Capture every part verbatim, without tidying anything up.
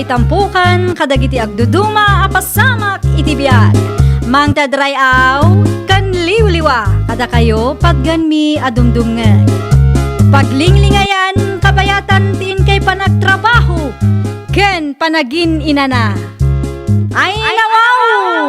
Itampukan kadagiti agduduma a pasamak iti biag. Mangted ray-aw ken liwliwa kadakayo patganmi a dumdumngeg. Paglinglingayan kabayatan ti inkay panagtrabaho ken panagin-inana. Ay, nawaw!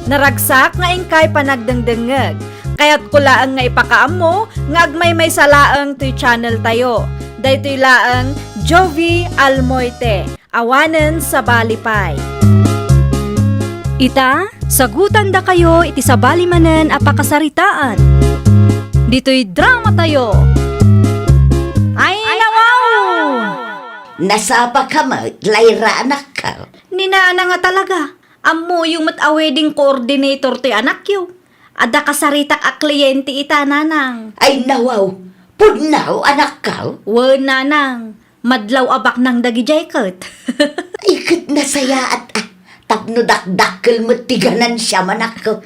Naragsak nga inkay panagdengdengngeg. Kayatko laeng nga ipakaammo nga agmaymaysa laeng toy channel tayo. Daytoy laeng Jovie Almoite, awanen sabali pay. Ita, sagutandakayo iti sabali manen a pakasaritaan. Ditoy drama tayo. Ay, nawaw! Nasapaka met, Lyra, anakko. Ni Nanang a talaga, ammoyo met a wedding coordinator ti anakyo. Adda kasaritak a kliyente ita, Nanang. Ay, nawaw. Pudno, anakko? Wen, Nanang. Madlaw a baknang dagidiay ket. Ay, ket nasayaat, a. Tapno dakdakkel met ti ganansiam, anakko.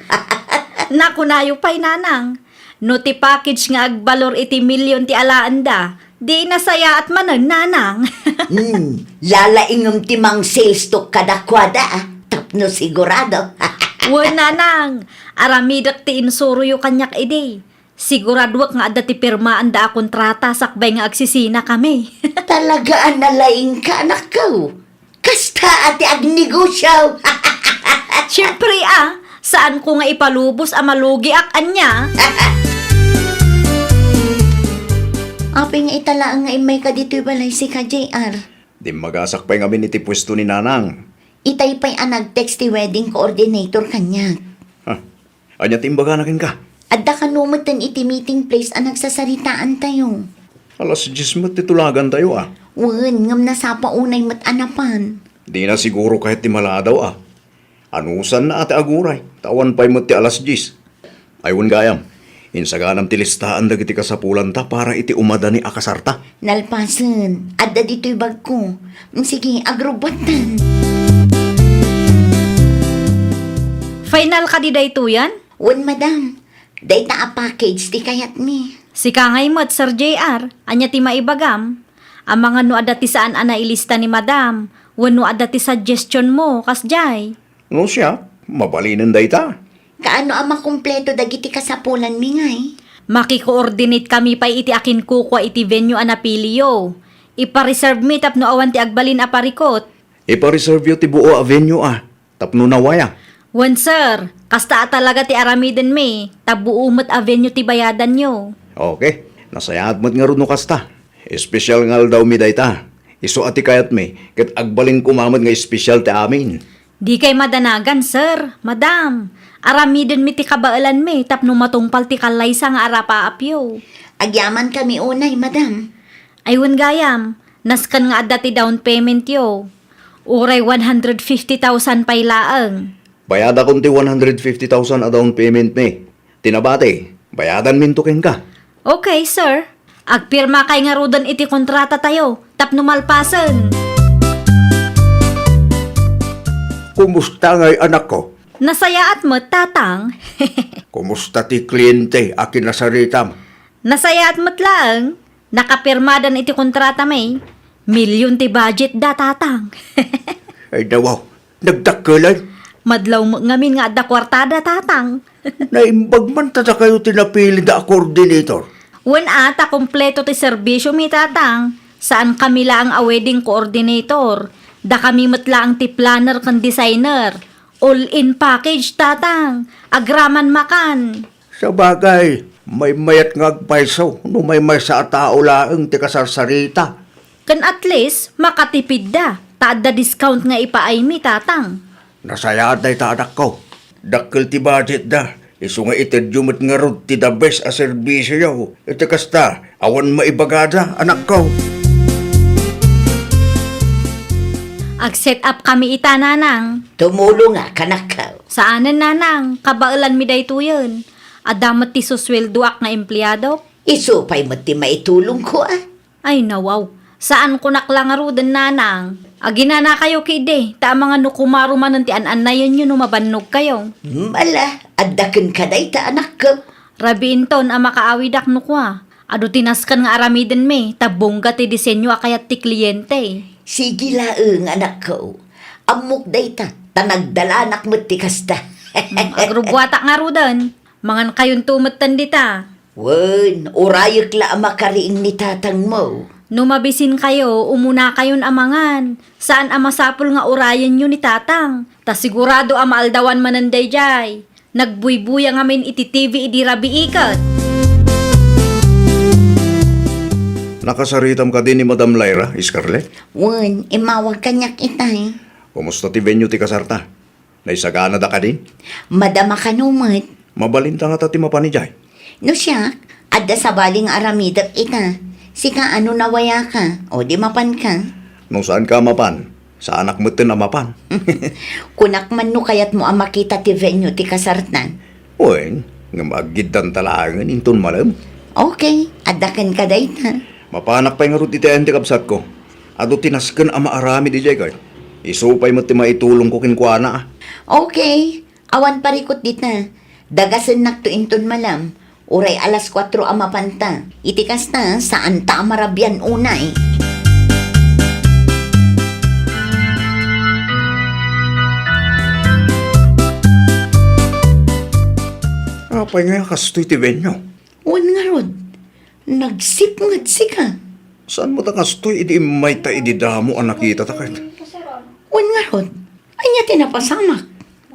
Nakunayo pay, Nanang. No ti package nga agbalor iti milyon ti alaenda, di nasayaat manen, Nanang. Hmm, lalaingem ti mang-sales talk kadakuada, a, tapno sigurado. Wen, Nanang, aramidek ti insuroyo kaniak idi. Siguraduek nga adda ti pirmaanda a kontrata sakbay nga agsisinakami. Talaga a nalaingka, anakko. Kasta a ti agnegosio. Siempre, a, saanko nga ipalubos a malugiak ania. Apay nga ita laeng nga immayka ditoy balay sika, J R? Dimmagasak pay ngamin iti puesto ni Nanang. Itay pay a nag-text ti wedding coordinator kaniak. Ha? Ania ti imbagana kenka? Adda kano metten iti meeting place a nagsasaritaantayo. Alas dies met ti tulagantayo, a. Wen, ngem nasapa unay met a napan. Dina siguro kayat ti maladaw, a. Anusanna a ti aguray, ta awan pay met ti alas dies. Ay, wen gayam, insaganam ti listaan dagiti kasapulanta para iti umadani a kasarta. Nalpasen, adda ditoy bagko. Mm, sige, agrubbuatten. Final kadi daytoyen? Wen, madam. Dayta a package ti kayatmi. Sika ngay met, Sir J R, ania ti maibagam? Amangan no adda ti saan a nailista ni madam, wenno adda ti suggestion mo, kasdiay. No siak, mabalinen dayta. Kaano a makumpleto dagiti kasapulanmi ngay? Makikoordinate kami pay iti akinkukua iti venue a napiliyo. Ipareserve mi tapno awan ti agbalin a parikot. Ipareserve yo ti buo a venue a, tapno nawaya. Wen, sir, kasta a talaga ti aramidenmi, ta buo met a venue ti bayadanyo. Okay, nasayaat met ngarud no kasta. Espesyal nga aldawmi dayta. Isu a ti kayatmi, ket agbalin koma met nga espesyal ti amin. Dikay madanagan, sir, madam. Aramidenmi ti kabaelanmi tapno matungpal ti kallaysa nga arapaapyo. Agyamankami unay, madam. Ay, wen gayam, nasken nga adda ti down paymentyo. Uray one hundred fifty thousand pay laeng. Bayadakon ti one hundred fifty thousand a down paymentmi. Ti nabati, bayadanminto kenka. Okay, sir. Agpirmakay ngaruden iti kontratatayo tapno malpasen. Kumusta ngay, anakko? Nasayaat met, tatang. Kumusta ti kliyente a kinasaritam? Nasayaat met laeng. Nakapirmadan iti kontratami. Milyon ti budgetda, tatang. Ay, nawaw. Nagdakkelan? Madlaw met ngamin nga adda kuartada, tatang. Naimbag man ta dakayo ti napilida a coordinator. Wen a, ta kompleto ti serbisiomi, tatang. Saankami laeng a wedding coordinator. Dakami met laeng ti planner ken designer. All-in package, tatang. Agraman makan. Sabagay, maymayat nga agpayso no maymaysa a tao laeng ti kasarsarita. Ken at least, makatipidda, ta adda discount nga ipaaymi, tatang. Nasayaat dayta, anakko. Dakkel ti budgetda, isu nga itedyo met ngarud ti the best a serbisioyo. Iti kasta, awan maibagada, anakko. Ag-set up kami ita, nanang. Tumulongak, anakko. Saanen, nanang, kabaelanmi daytoyen. Adda met ti susweldoak nga empleado. Isu pay met ti maitulongko, a. Ay, nawaw. Saanko nak la ngaruden, nanang. Aginanakayo ketdi, ta amangan no kumaro manen ti an-annayenyo no mabannogkayo. Mala, adda kenka dayta, anakko. Rabiinton a makaawidak no kua. Adu ti nasken nga aramidenmi, ta bungga ti disenyo a kayat ti kliente. Sige laeng, anakko. Ammok dayta, ta nagdalanak met ti kasta. Hmm, agrugwatak ngaruden. Mangankayonto metten dita. Wen, urayek la a makariing ni tatangmo. No mabisinkayo, umunakayon a mangan. Saan a masapul nga urayenyo ni tatang. Ta sigurado a maaldawan manen daydiay. Nagbuybuya ngamin iti T V idi rabii ket. Nakasaritam kadi ni Madam Lyra, Scarlett? Wen, immawag kaniak itay. Kumusta ti venue ti kasarta? Naisaganada kadi? Madama kano met. Mabalinta ngata ti mapan idiay? No siak, adda sabali nga aramidek ita. Sika ano nawayaka, o di mapanka? No saanka a mapan, saanak metten a mapan. Kunak man no kayatmo a makita ti venue ti kasartan. Wen, ngem aggiddanta laengen inton malem. Okay, adda kenka dayta. Mapanak pay ngarud iti ayan ti kabsatko. Adu ti nasken a maaramid idiay ket isu pay met ti maitulongko kenkuana. Okay, awan parikut dita. Dagasennakto inton malem. Uray alas kuatro a mapanta. Iti kasta, saanta a marabian unay. Apay nga kastoy ti venue? Wen ngarud, nagsipnget sika. Saan met a kastoy idi immayta idi damo a nakitata ket? Wen ngarud, ania ti napasamak?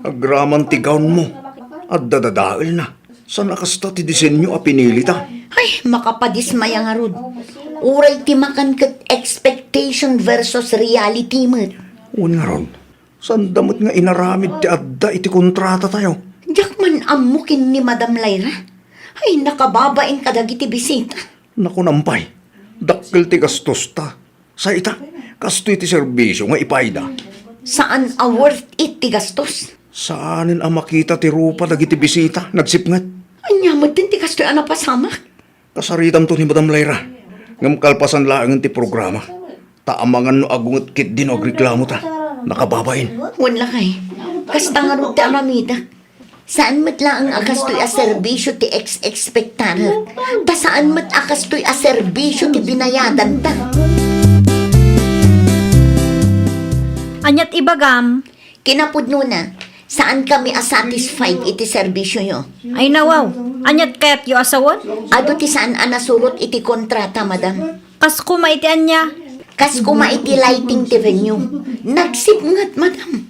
Agraman ti gownmo. Adda dadaelna. Saan a kasta ti disenyo a pinilita? Ay, makapadismaya ngarud. Uray ti makan ket expectation versus reality met. Wen ngarud, saanda met nga inaramid ti adda iti kontratatayo. Diak man ammo ken ni Madam Lyra. Ay, nakababain kadagiti bisita. Nakunam pay, dakkel ti gastosta. Sa ita, kastoy ti serbisio nga ipaayda. Saan a worth it ti gastos. Saanen a makita ti rupa dagiti bisita, nagsipnget. Ania metten ti kastoy a napasamak? Kasaritamto ni Madam Lyra, ngem kalpasan laengen ti programa. Ta amangan no agunget ketdi no agreklamo ta. Nakababain. Wen lakay, kasta ngarud ti aramidek. Saan met laeng a kastoy a serbisio ti ex-expectarek. Ta saan met a kastoy a serbisio ti binayadanta. Aniat ibagam? Kinapudnona, saankami a satisfied iti serbisioyo. Ay nawaw, aniat kayatyo a sawen? Adu ti saan a nasurot iti kontrata, madam. Kas koma iti ania? Kas koma iti lighting ti venue. Nagsipnget, madam.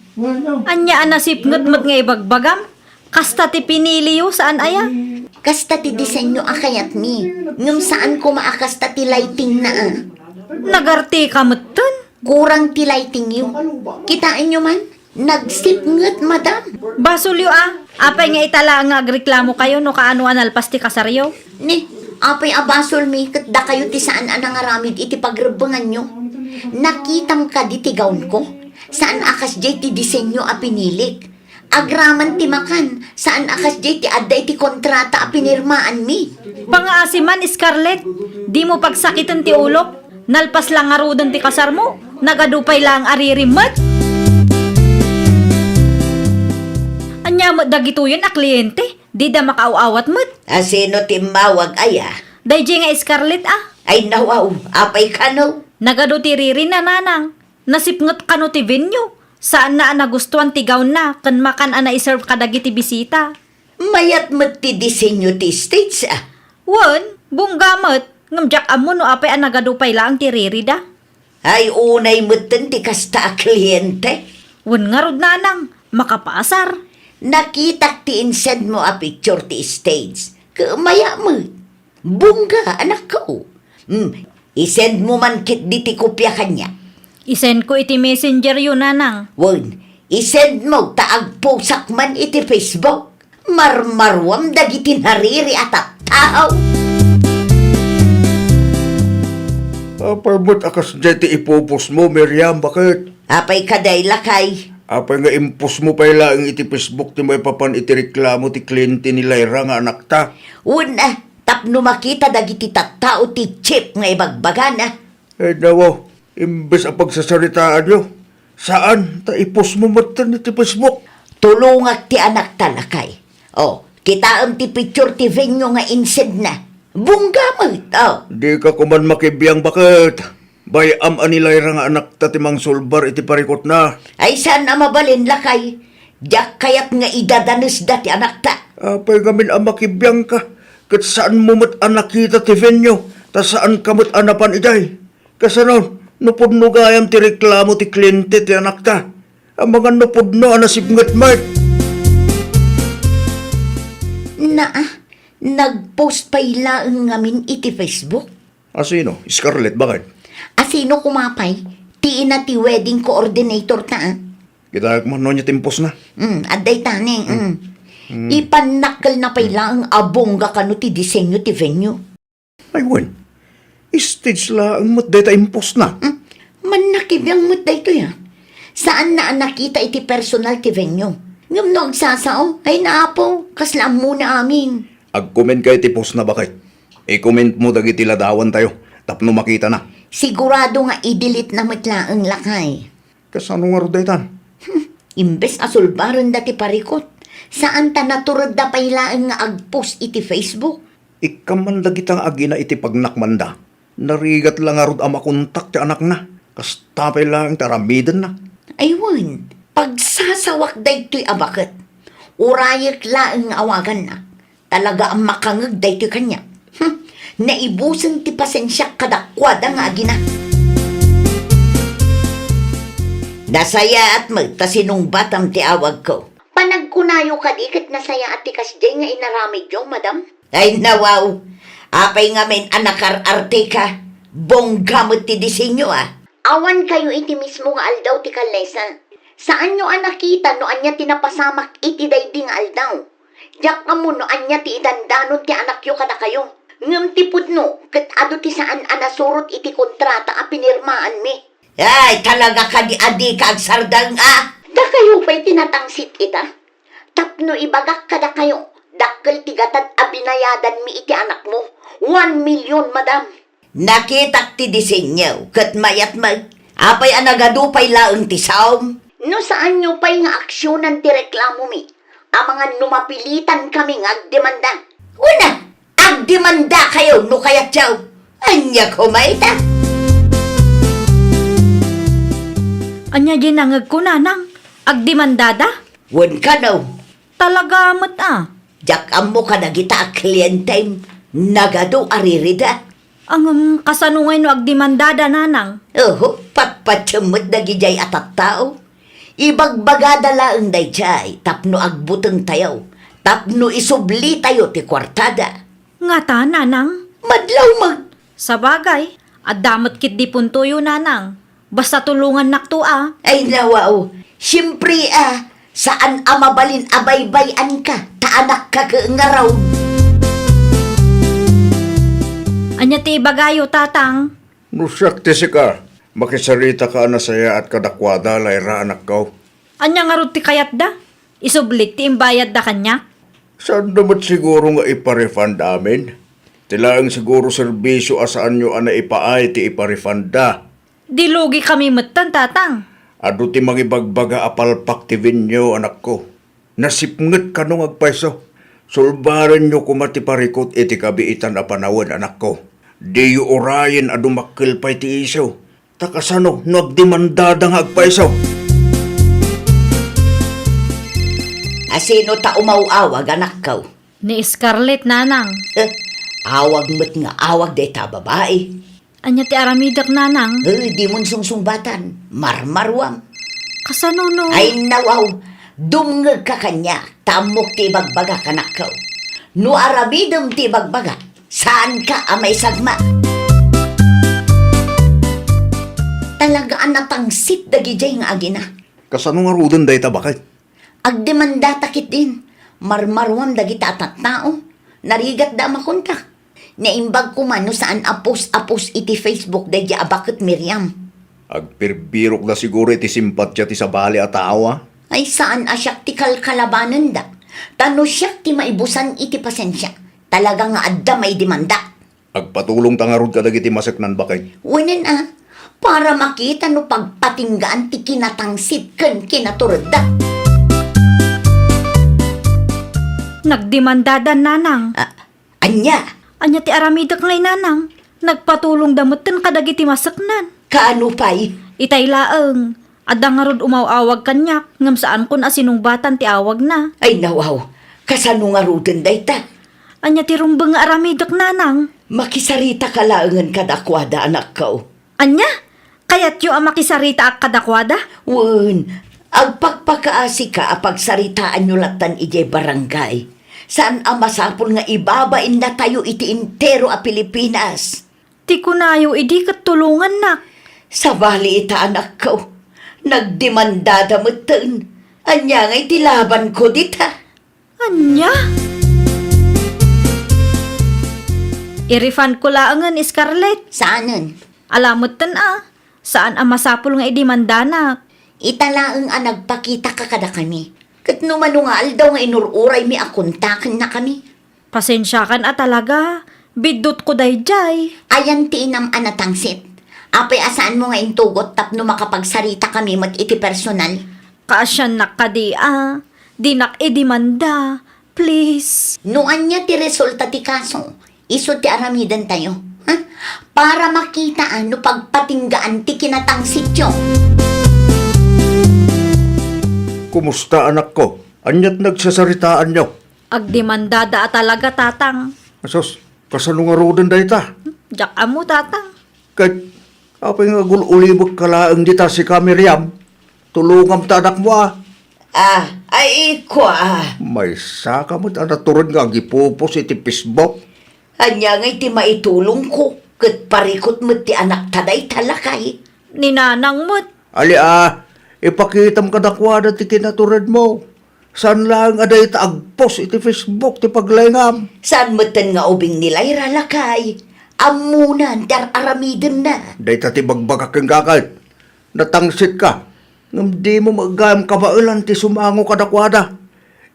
Ania a nasipnget met nga ibagbagam? Kasta ti piniliyo, saan aya? Kasta ti disenyo a kayatmi, ngem saan koma a kasta ti lightingna a. Nagartika metten? Kurang ti lightingyo. Kitaenyo man? Nagsipnget, madam. Basolyo a. Apay nga ita laeng nga agreklamokayo no kaano a nalpas ti kasaryo? Ni, apay a basolmi ket dakayo ti saan a nangaramid iti pagrebbenganyo? Nakitam kadi ti gownko? Saan a kasdiay ti disenyo a pinilik. Agraman ti makan, saan a kasdiay ti adda iti kontrata a pinirmaanmi. Pangaasi man, Scarlett, dimo pagsakiten ti ulok. Nalpas la ngaruden ti kasarmo, nagadu pay laeng a ririmmet. Ania met dagitoyen a kliente? Dida makaaw-awat met. A sino ti immawag aya? Daydiay nga Scarlett a. Ay nawaw, apay kano? Nagadu ti ririna, nanang. Nasipnget kano ti venue? Saanna a nagustuan ti gownna ken makan a naiserve kadagiti bisita. Mayat met ti disenyo ti stage a. Wen, bungga met, ngem diak ammo no apay a nagadu pay laeng ti ririda. Ay, unay metten ti kasta a kliente. Wen ngarud, nanang, makapasar. Nakitak ti insendmo a picture ti stage. Ket mayat met. Bungga, anakko. Hmm, isendmo man ketdi ti kopia kaniak. Isendko iti messenger yo, nanang. Wen, isendmo ta agposak man iti Facebook. Marmaruam dagiti nariri a tattao. Apay met a kasdiay ti ipupostmo, Miriam, baket? Apay kadi, lakay? Apay nga impostmo pay laeng iti Facebook ti maipapan iti reklamo ti kliente ni Lyra nga anakta? Wen a, tapno makita dagiti tattao ti cheap nga ibagbagana. Ay, nawaw, imbes a pagsasaritaanyo, saan ta ipostmo metten iti Facebook. Tulongak ti anakta, lakay. O, kitaem ti picture ti venue nga insendna. Bungga met, oh. Dika koman makibiang, baket. Bay-am a ni Lyra nga anakta ti mangsulbar iti parikutna. Ay, saan a mabalin, lakay. Diak kayat nga idadanesda ti anakta. Apay ngamin a makibiangka, ket saanmo met a nakita ti venue, ta saanka met a napan idiay. Kasano, no pudno gayam ti reklamo ti kliente ti anakta? Amangan no pudno a nasipnget met. Naa, nag-post pay laeng ngamin iti Facebook. Asino? Scarlett, baket? Asino koma pay? Ti ina ti wedding coordinator ta, ah. Kitaek man no ania ti impostna. Mm, adda itani, mm. Mm. Ipannakkelna pay laeng a bongga kano ti disenyo ti venue. Ay, wen. Stage laeng met dayta impostna. Mm. Mannakibiang met daytoy, ah. Saanna a nakita iti personal ti venue. Ngem no agsasao, ay naapo, kasla ammona amin. Agkomenka iti postna, baket. I-comment mo dagiti ladawantayo tapno makitana. Sigurado nga i-delete na met laeng, lakay. Kasano ngarud daytan? Hmm, imbes a sulbarenda ti parikut, saan ta naturedda pay laeng nga ag-post iti Facebook. Ikkan man dagita nga agina iti pagnakmanda. Narigat la ngarud a makontak ti anakna. Kasta pay laeng ti aramidenna. Ay wen, pagsasawak daytoy a baket. Urayek laeng nga awagannak. Talaga a makangeg daytoy kaniak. Hmm, naibusen ti pasensiak kadakuada nga agina. Nasayaat met ta sinungbatam ti awagko. Panagkunayo kadi ket nasayaat ti kasdiay nga inaramidyo, madam? Ay, nawaw. Apay ngamin a nakar-arteka? Bongga met ti disenyo, ah. Awan kayo iti mismo nga aldaw ti kallesa. Saanyo a nakita no ania ti napasamak iti daydi nga aldaw. Diak ammo no ania ti idandanon ti anakyo kadakayo. Ngem ti pudno, ket adu ti saan a nasurot iti kontrata a pinirmaanmi. Ay, talaga kadi a dika agsardeng, a? Dakayo pay ti natangsit ita? Tapno ibagak kadakayo, dakkel ti gatad a binayadanmi iti anakmo. One million, madam. Nakitak ti disenyo, ket mayat met. Apay a nagadu pay laeng ti saom? No saanyo pay nga aksionan ti reklamomi, amangan no mapilitan kami nga agdemanda. Una, agdemandakayo no kayatyo. Ania koma ita? Ania di nangegko, nanang? Agdemandada? Wen kano. Talaga met a. Diak ammo kadagita a klientem, nagadu a ririda. Ngem kasano ngay no agdemandada, nanang? Oho, patpatiem met dagidiay a tattao. Ibagbagada laeng daydiay tapno agbutengtayo, tapno isublitayo ti kuartada. Ngata, nanang? Madlaw met. Sabagay, adda met ketdi puntoyo, nanang. Basta tulongannakto a. Ay, nawaw. Siempre a, saan a mabalin a baybay-anka, ta anakka ket ngarud. Ania ti ibagayo, tatang? No siak ti sika, makisaritaka a nasayaat kadakuada, Lyra, anakko. Ania ngarud ti kayatda? Isublik ti imbayadda kaniak? Saanda met siguro nga ipa-refund amin? Ti laeng siguro serbisio a saanyo a naipaay ti ipa-refundda. Di lugi kami metten, tatang. Adu ti mangibagbaga a palpak ti venue, anakko. Nasipnget kano nga agpayso. Sulbarenyo koma ti parikut iti kabiitan a panawen, anakko. Diyo urayen a dumakkel pay ti isu. Ta kasano no agdemandada nga agpayso? Asino ta umaw-awag, anakko? Ni Scarlett, nanang. Eh, awag met nga awag dayta a babai. Ania ti aramidek, nanang? Eh, dimon sungsungbatan. Marmaruam. Kasano no? Ay, nawaw. Dumngegka kaniak, ta ammok ti ibagbagak, anakko. No aramidem ti ibagbagak, saanka a maisagma. Talaga a natangsit dagidiay nga agina. Kasano ngaruden dayta, baket? Agdemandata ketdin. Marmaruam dagita a tattao. Narigatda a makontak. Naimbag koma no saan a post a post iti Facebook daydiay a baket, Miriam. Agbirbirokda siguro iti simpatia ti sabali a tao, a? Ay, saan a siak ti kalkalabanenda. Ta no siak ti maibusan iti pasensia, talaga nga adda maidemandak. Agpatulongta ngarud kadagiti maseknan, baket. Wenen a, para makita no pagpatinggaan ti kinatangsit ken kinaturedda. Nagdemandada, nanang. Ah, ania? Ania ti aramidek ngay, nanang? Nagpatulongda metten kadagiti maseknan. Kaano pay? Itay laeng, adda ngarud umaw-awag kaniak, ngem saankon a sinungbatan ti awagna. Ay, nawaw, kasano ngaruden dayta? Ania ti rumbeng nga aramidek, nanang? Makisaritaka laengen kadakuada, anakko. Ania? Kayatyo a makisaritaak kadakuada? Wen, agpakpakaasika a pagsaritaanyo lattan idiay barangay. Saan a masapul nga ibabaennatayo iti entero a Pilipinas. Ti kunayo idi ket tulongannak. Sabali ita, anakko. Nagdemandada metten. Ania ngay ti labanko dita? Ania? I-refundko laengen, Scarlett. Saanen? Ala metten a, saan a masapul nga idemandanak. Ita laeng a nagpakitaka kadakami. Ket no mano nga aldaw nga inur-uraymi a kontakennakami. Pasensiakan a talaga, biddutko daydiay. Ayan ti inam a natangsit. Apay a saanmo nga intugot tapno makapagsaritakami met iti personal? Kaasiannak kadi a, dinak idemanda, please. No ania ti resulta ti kaso, isu ti aramidentayo, ha? Para makitaan no pagpatinggaan ti kinatangsityo. Kumusta, anakko? Ania ti nagsasaritaanyo? Agdemandada a talaga, Tatang. Asus, kasano ngaruden dayta? Diak ammo, Tatang. Ket apay nga agul-ulibek ka laeng dita sika, Miriam? Tulongam ta, anakmo a. Ah, ay, ikua. Maysaka met a natured nga agipupos iti Facebook. Ania ngay ti maitulongko? Ket parikut met ti anakta dayta, lakay. Ni nanang met. Ali a, ipakitam kadakuada ti kinaturedmo. Saan laeng a dayta agpost iti Facebook ti paglaingam. Saan metten nga ubing ni Lyra, lakay? Ammonan ti ar-aramidenna. Dayta ti ibagbagak kenka ket. Natangsitka, ngem dimo met gayam kabaelan ti sumango kadakuada.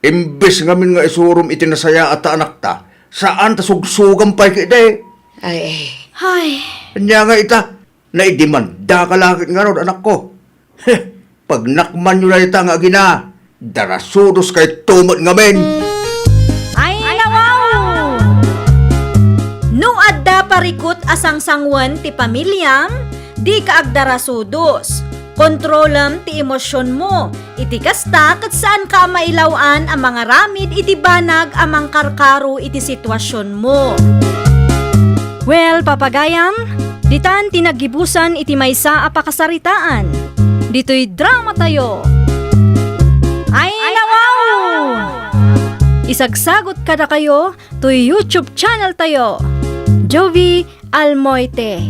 Imbes ngamin nga isurom iti nasayaat a anakta, saan ta sugsugam pay ketdi. Ay. Ay. Ania nga ita? Naidemandaka la ket ngarud, anakko. Heh, pagnakmanyo dayta nga agina, darasudoskayto met ngamin. Ay, nawaw! No adda parikut a sangsangoen ti pamiliam, dika agdarasudos. Kontrolem ti emosionmo. Iti kasta, ket saanka a mailaw-an a mangaramid iti banag a mangkarkaro iti situasionmo. Well, papagayam, ditan ti naggibusan iti maysa a pakasaritaan. Ditoy dramatayo. Ay, nawaw! Isagsagot kadakayo toy YouTube channeltayo, Jovie Almoite.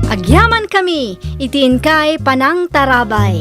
Agyamankami iti inkay panangtarabay.